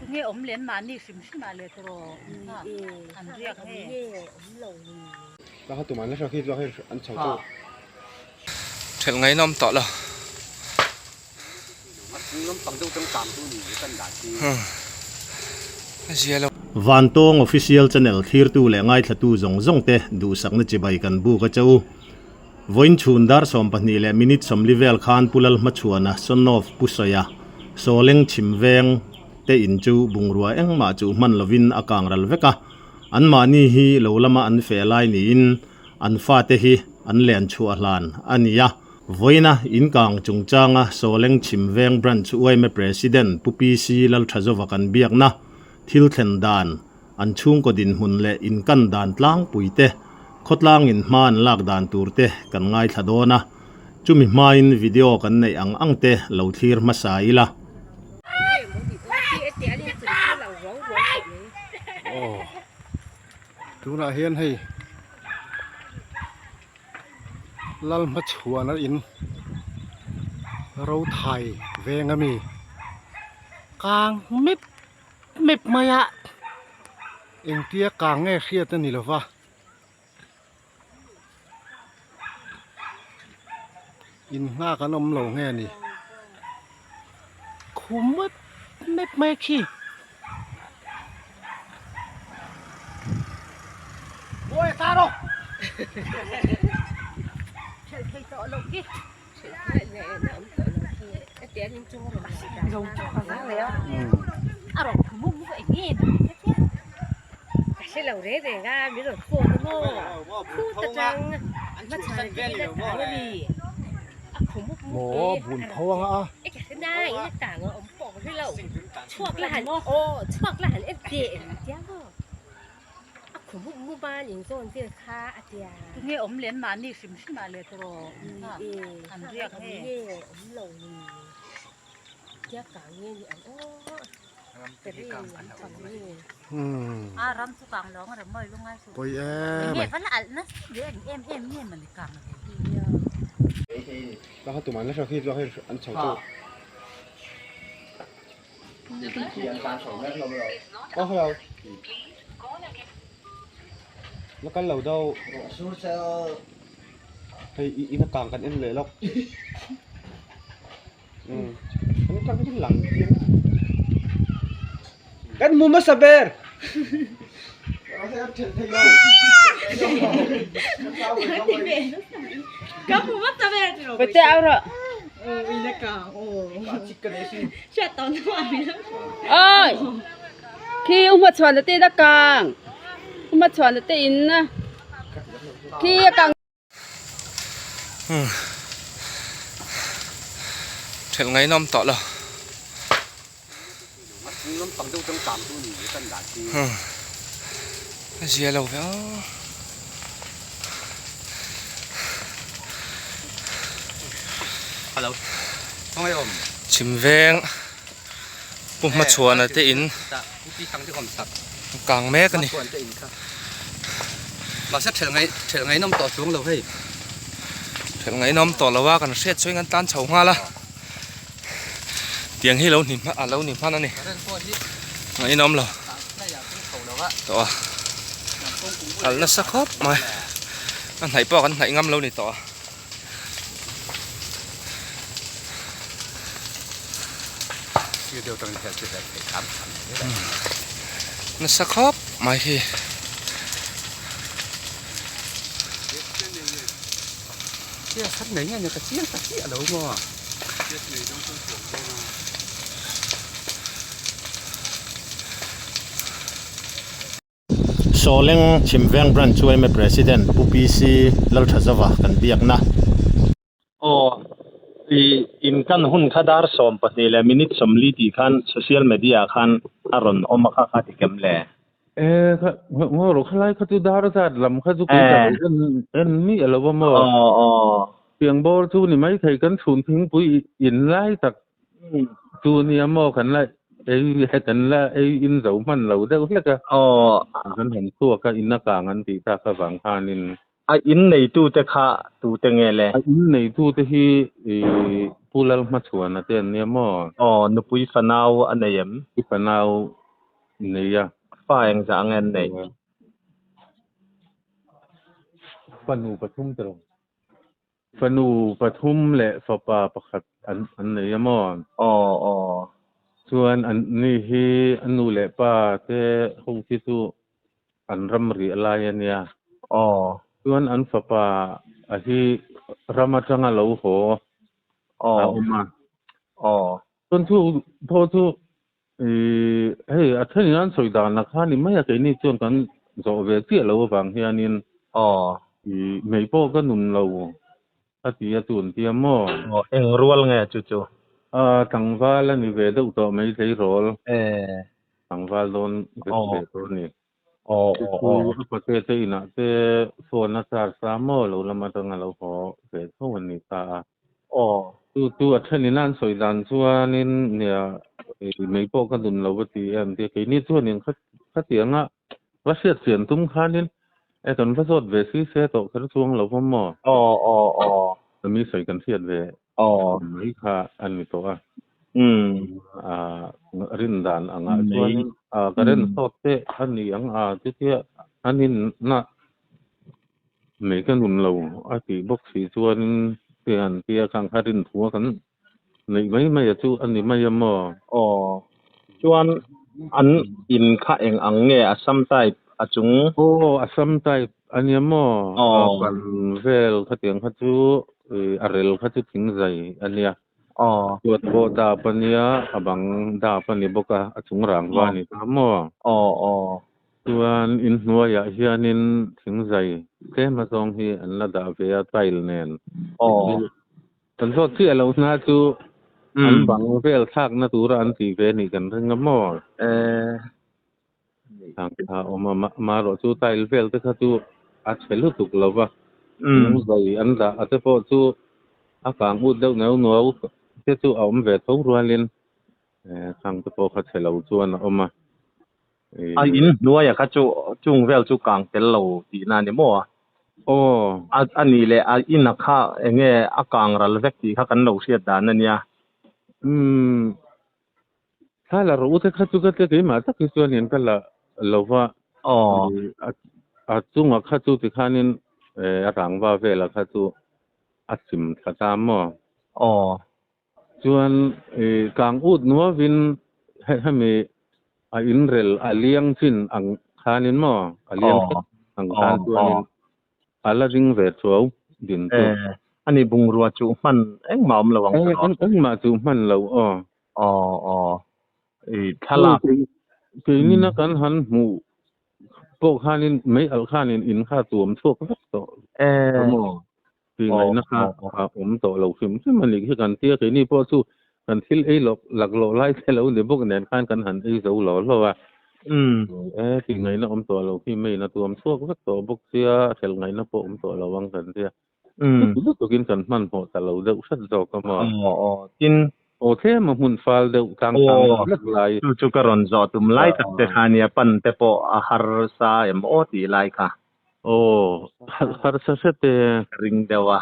Nge awm lem mahni hrim hrim ah leh tawh an riak nge. Thelh ngaihnawm tawh lo. Vantawng Official Channel thlirtu leh ngaithlatu zawng zawng te duhsakna chibai kan buk a che u. Vawiin chhun dar 12 leh minute 40 vel khan Pu Lalhmachhuana, Son of Pu Sawia, Sawleng chhim veng te in chu bungrua engmah chuh hman lovin a kang ral vek a. Anmahni hi lo lama an feh lai niin an fate hi an len chhuah hlan a ni a. Vawiina inkang chungchanga Sawleng chhim veng Branch yma President Pu PC Lalthazova kan biakna thil thlen dan, an chhungkaw dinhmun leh inkan dan tlangpui te, khawtlangin hma an lak dan tur te kan ngaithla dawn a. Chumi hmain video kan neih ang ang te lo thlir hmasa ila. Aw tunah hian hei Lalhmachhuana in Rothai veng ami kang mip mip mai a engtia kang nge hriat a ni lo va in nghak an awm lo nge ni khum map map mai khi. Maw bun pho anga a. Tunge awm lem mahni hrim hrim ah leh tawh an riak nge. Pawi em mai. La kal lo deuh hei i ina kang kan en leh lawk umm lang chiang kan hmu hmasa ber Oi khi u hmachhuan te na kang u hmachhuan te in na khi a kang. Thelh ngaihnawm tawh lo. A zia lo ve aw. Hello. Chhim veng Pu Hmachhuana te in kang mek a ni. Thelh ngaihnawm tawh lo a kan hriat chuan kan tan chho nghal a. Tiang hi lo ni a lo ni hman a ni ngaihnawm lo tawh a kal nasa khawp mai a hnaih pawh kan hnaih ngam lo ni tawh a. Nasa khawp mai hi. Sawleng Chhimveng Branch yma President Pu PC Lalthazova kan biakna. Aw, i inkan hun kha dar 12 leh minute 40 tih khan social media ah khan a rawn awm a kha kha ti kem le? E, kha, ngaw rawh, khalai kha chu dar zat lam kha chu kei ka lo en, en miah lo a maw? Aw, aw. Piang bawr chu ni maithei kan chhun thingpui in lai tak chu nia maw kan la ei kan la ei in zo hman lo deuh hlek a. Aw. Kan han chhuak a, in a kang an tih tak avang khanin. A in neitute kha tute nge le? A in neitute hi i Pu Lalhmachhuana te an nia maw? Aw, nupui fanau a nei em? Nupui fanau. nei a. Fa engzah nge an neih? Fanu pathum te lo. Fanu pathum leh fapa pakhat an an nei a maw? Aw aw. Chuan an ni hi a nu leh pa te ho khi chu an ram rih lai a nia. Aw. Chuan an fapa a hi ram atanga lo haw a awm a. Aw. Chuan chu pawh chu Ih, hei a thenin an sawi dan a kha ni mai a, keini chuan kan zawh ve chiah lo avang hianin Aw. Ih, mei pawh ka nun lo a ti a chu an tia maw? Aw, eng rual nge chu chu? A, tlangval a ni ve deuh tawh mai tleirawl. E. Tlangval dawn ve tawh a ni. Aw, Chu aw, chu aw. a pate te inah te phone a charge a maw lo lam atanga lo haw ve tho a ni ta a. Aw. Chu chu a thenin an sawi dan chuanin nia mei pawh ka dun lo va ti em tia keini chuanin khatianga va hriat chian tum khanin e kan va zawt ve si se tawh kher chuang lo va maw. Aw, aw, aw. Mi sawi kan hriat ve Aw. mai kha a ni tawh a. Umm. A rin dan angah chuanin a current sawt te a ni ang a chutia an in na mei ka nun lo a tih bawk si chuanin te han tia khang kha rin thu a kan neih mai mai a chu a ni mai a maw. Aw. Chuan an in kha eng ang nge Assam type a chung? Aw Assam type a nia maw? Aw. Ban vel khatiang kha chu a rel kha chu thing zai a nia. Aw. Chuan pawh dap a nia, a bang dap a ni bawk a, a chung rang va a ni ta maw? Aw aw. Chuan inhnuaiah hianin thing zai tlem azawng hi an la dah ve a tile nen. Aw. Kan zawt chiah lo hna chu an bang vel thlakna tura an tih ve nih kan ring a maw? Thang kha awm a, marawh chu tile vel te kha chu a chhe lutuk lo va, lung zai an dah a te pawh chu a kang ut deuh neuh nuau te chu a awm ve tho rualin thang te pawh kha chhe lo chuan a awm a. A in hnuaia kha chu chung vel chu kang tel lo tihna a ni maw? Aw. A nih leh a ina kha enge a kang ral vek tih kha kan lo hriat dan a nia. Umm. Thla la rawh u te kha chu ka tia keimah tak hi chuanin ka la lo va. Aw. A chungah kha chu tikhanin a rangva vela kha chu a chim thla ta maw? Aw. Chuan kang ut nuavin hemi a inrel a liang chin ang khanin maw a liang tlat ang khan chuanin a la ring ve thuau din chu. Ani bungrua chu hman engmah awm lo ang chu rawh. Engmah chu hman lo aw. Aw aw i thlalak. Keinina kan han hmuh pawh khanin mei alh khanin in kha tuam chhuak vek tawh maw. Tih ngaihna kha a awm tawh lo hrim hrim a nih khi kan tia keini pawh chu kan thil ei lawk laklawh lai te lo ni bawk nen khan kan han ei zo lo hlauh a. E tih ngaihna awm tawh lo khi main a tuam chhuak vek tawh bawk sia hrelh ngaihna pawh awm tawh lo ang kan tia. Chuti lutukin kan hmanhmawh ta lo deuh hret zawk a maw. Tin Aw tlem a hmun fal deuh tlang tlang Aw, hlek lai. Chu chu ka rawn zawh tum lai tak che kha nia, pan te pawh a harsa em aw tih lai kha. Aw, harsa hret e. Ka ring deuh a,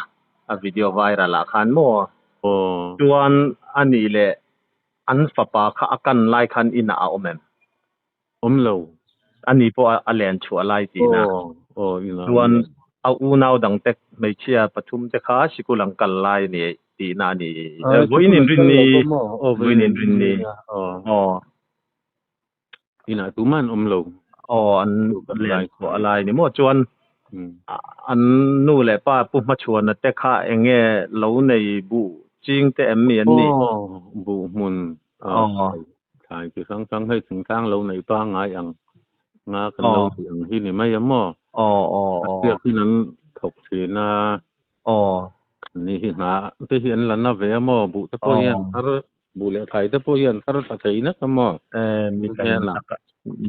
a video viral ah khan maw. Aw. Chuan a nih leh an fapa kha a kan lai khan inah a awm em? Awm lo. A ni pawh a len chhuah lai tihna. Aw, aw, inah awm Chuan lo. a unau dangte hmeichhia pathum te kha sikul an kal lai a ni tihna a ni. Vawiin inrinni, vawiin inrinni. Aw. Inah tumah an awm lo. Aw, an len chhuah lai ni maw? Chuan an nu leh pa Pu Hmachhuana te kha eng nge lo nei buh ching te em mi an nih? Aw, buh hmun. Aw. Thlai chi hrang hrang hei thingtlang lo neih pangngai ang nga kan lo tih ang hi ni mai a maw? Aw, aw, A aw. hriak hin an thawk thin a. Aw. Ni hi hna te hi an la na ve a maw? Buh te pawh hian thar Buh leh thlai te pawh hian thar tha thei nak a maw? Eh, mi taima tak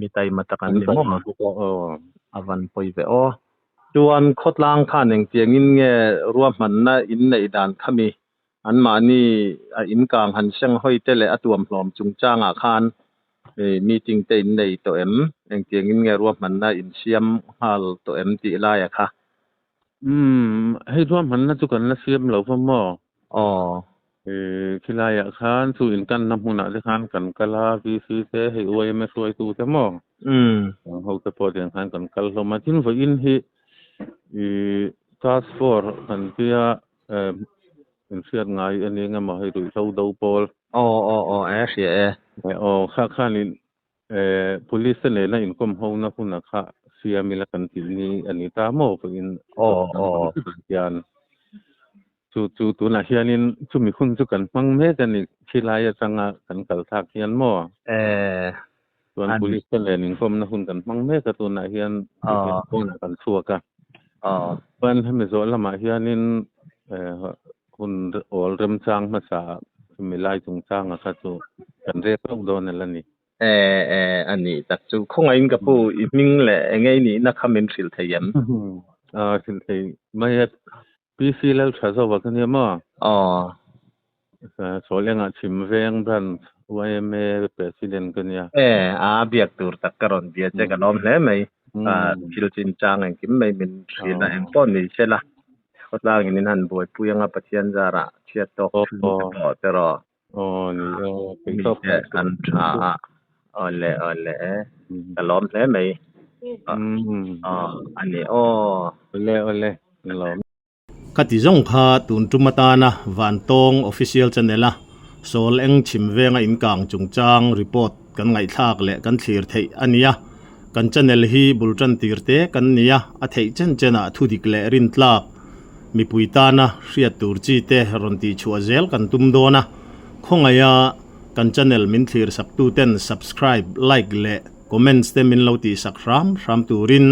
mi taima tak an ni maw? A van pawi ve aw. Chuan khawtlang khan engtiangin nge ruahmanna in neih dan kha mi anmahni a inkang han seng hawi te leh a tuamhlawm chungchangah khan meeting te in nei tawh em? Engtiangin nge ruahmanna in siam nghal tawh em tih laia kha? Umm, hei ruahmanna chu kan la siam lo va maw? Aw. Khilaiah khan chu inkanna hmunah te khan kan kal a, VC te hei YMA hruaitu te maw ang ho te pawh tiang khan kan kal hlawm a. Tin vawiin hi ih task force kan tia inhriat ngai a ni eng emaw hei ruihhlo do pawl. Aw aw aw e hria e. Aw kha khanin Police te nena inkawm hona huna kha siam ila kan tih ni a ni ta maw pawhin hian chu chu tunah hianin chumi hun chu kan hmang mek a ni khilai atanga kan kal thlak hian maw chuan police te nen inkawmna hun kan hmang mek a tunah hian pawnah kan chhuak a chuan hemi zawh lamah hianin Hun awl remchang hmasa chumi lai chungchanga kha chu kan rek reuh dawn el a ni. E e a ni tak chu khawngaihin ka pu i hming leh enge i nihna kha min hrilh thei em? A hrilh thei mai e. PC Laltha Zova ka nia maw? Aw. Sawlengah Chhim Veng Branch yma President ka nia. E a biak tur tak ka rawn bia che ka lawm hle mai. Thil chinchang engkim mai min hrilh a engpawh ni se la. Khawtlangin in han buaipui anga Pathian zarah chhiat tawk chhung te pawh te rawh. Mi te an tha a. Awle awle e. Ka lawm hle mai. Aw a ni aw. Awle awle ka lawm. Ka ti zawng kha tun tum atana Vantawng Official Channel a Sawl eng chhim venga inkang chungchang report kan ngaihthlak leh kan thlir theih a nia. Kan channel hi bul tan tir te kan nia, a theih chen chen ah thu dik leh rin tlak mipui tana hriat tur chi te rawn tih chhuah zel kan tum dawn a, khawngaiha kan channel min thlir sak tu ten subscribe, like leh comments te min lo tih sak hram hram turin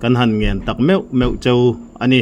kan han ngen tak meuh meuh cheu a ni.